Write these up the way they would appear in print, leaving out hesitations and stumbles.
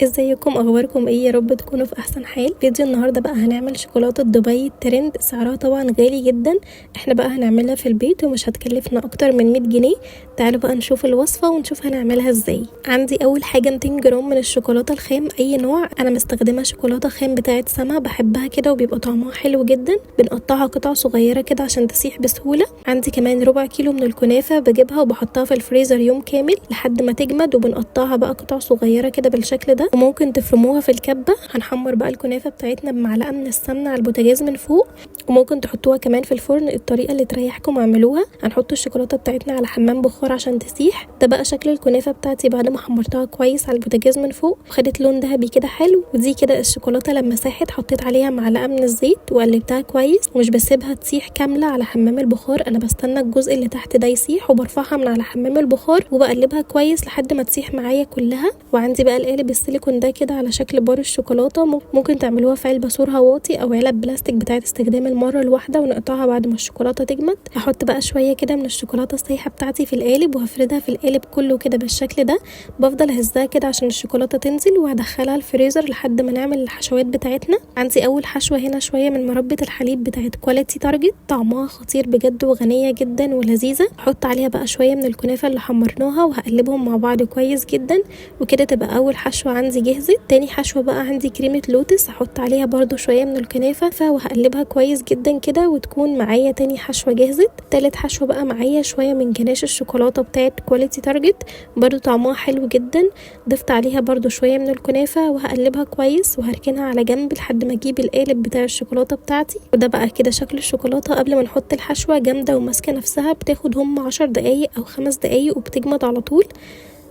ازيكم؟ اخباركم ايه؟ يا رب تكونوا في احسن حال. فيديو النهارده بقى هنعمل شوكولاتة دبي الترند، سعرها طبعا غالي جدا. احنا بقى هنعملها في البيت ومش هتكلفنا اكتر من 100 جنيه. تعالوا بقى نشوف الوصفة ونشوف هنعملها ازاي. عندي اول حاجة 200 جرام من الشوكولاتة الخام، اي نوع. انا مستخدمة شوكولاتة خام بتاعه سما، بحبها كده وبيبقى طعمها حلو جدا. بنقطعها قطع صغيرة كده عشان تسيح بسهولة. عندي كمان ربع كيلو من الكنافه، بجيبها وبحطها في الفريزر يوم كامل لحد ما تجمد، وبنقطعها بقى قطع صغيرة كده بالشكل ده، وممكن تفرموها في الكبه. هنحمر بقى الكنافه بتاعتنا بمعلقه من السمنة على البوتاجاز من فوق، وممكن تحطوها كمان في الفرن، الطريقة اللي تريحكم اعملوها. هنحط الشوكولاتة بتاعتنا على حمام بخار عشان تسيح. ده بقى شكل الكنافه بتاعتي بعد ما حمرتها كويس على البوتاجاز من فوق، وخدت لون ذهبي كده حلو. ودي كده الشوكولاتة لما ساحت حطيت عليها معلقه من الزيت وقلبتها كويس، ومش بسيبها تسيح كاملة على حمام البخار، انا بستنى الجزء اللي تحت ده يسيح وبرفعها من على حمام البخار وبقلبها كويس لحد ما تسيح معايا كلها. وعندي بقى القالب السيليكون ده كده على شكل بار الشوكولاتة، ممكن تعملوها في علبة سورها واطي او علب بلاستيك بتاعه استخدام المرة الواحدة، ونقطعها بعد ما الشوكولاتة تجمد. هحط بقى شوية كده من الشوكولاتة السايحه بتاعتي في القالب، وهفردها في القالب كله كده بالشكل ده. بفضل اهزها كده عشان الشوكولاتة تنزل، وهدخلها الفريزر لحد ما نعمل الحشوات بتاعتنا. عندي اول حشوه هنا شوية من مربى الحليب بتاعه Quality Target، طعمها خطير بجد وغنيه جدا ولذيذه. هحط عليها بقى شوية من الكنافه اللي حمرناها وهقلبهم مع بعض كويس جدا، وكده تبقى اول حشوه عندي جهزت. تاني حشوه بقى عندي كريمة لوتس، هحط عليها برضو شوية من الكنافه وهقلبها كويس جدا كده، وتكون معايا تاني حشوه جهزت. تالت حشوه بقى معايا شوية من جناش الشوكولاتة بتاعه Quality Target، برضو طعمها حلو جدا. ضفت عليها برضو شوية من الكنافه وهقلبها كويس وهركنها على جنب لحد ما اجيب القالب بتاع الشوكولاتة بتاعتي. وده بقى كده شكل الشوكولاتة قبل ما نحط الحشوه، جامدة وماسكه نفسها، بتاخد هم 10 دقايق او 5 دقايق وبتجمد على طول.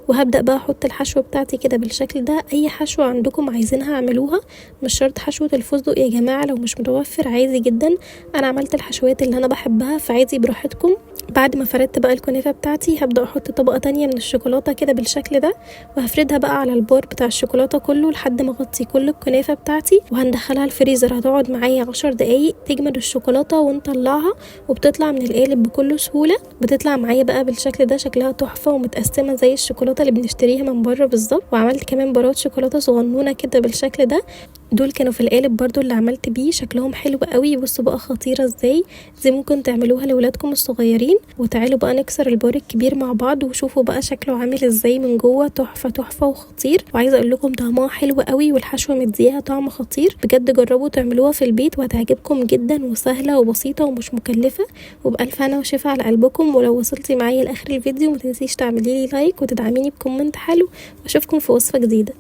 وهبدأ بقى احط الحشوة بتاعتي كده بالشكل ده. اي حشوة عندكم عايزينها اعملوها، مش شرط حشوة الفستق يا جماعة، لو مش متوفر عادي جدا. انا عملت الحشوات اللي انا بحبها فعادي براحتكم. بعد ما فردت بقى الكنافة بتاعتي هبدأ احط طبقة تانية من الشوكولاتة كده بالشكل ده، وهفردها بقى على البار بتاع الشوكولاتة كله لحد ما اغطي كل الكنافة بتاعتي، وهندخلها الفريزر. هتقعد معايا 10 دقايق تجمد الشوكولاتة ونطلعها، وبتطلع من القالب بكل سهولة. بتطلع معايا بقى بالشكل ده، شكلها تحفة ومتقسمة زي الشوكولاتة اللي بنشتريها من بره بالظبط. وعملت كمان بارات شوكولاتة صغنونه كده بالشكل ده، دول كانوا في القالب برضو اللي عملت بيه، شكلهم حلو قوي. بصوا بقى خطيرة ازاي، دي ممكن تعملوها لولادكم الصغيرين. وتعالوا بقى نكسر البار الكبير مع بعض وشوفوا بقى شكله عامل ازاي من جوه، تحفة تحفة وخطير. وعايزه اقول لكم طعمها حلو قوي، والحشوه مديها طعم خطير بجد. جربوا تعملوها في البيت وهتعجبكم جدا، وسهلة وبسيطة ومش مكلفة. وبألف هنا وشفا على قلبكم. ولو وصلتي معايا لاخر الفيديو ما تنسيش تعملي لي like وتدعميني ب comment حلو، واشوفكم في وصفه جديدة.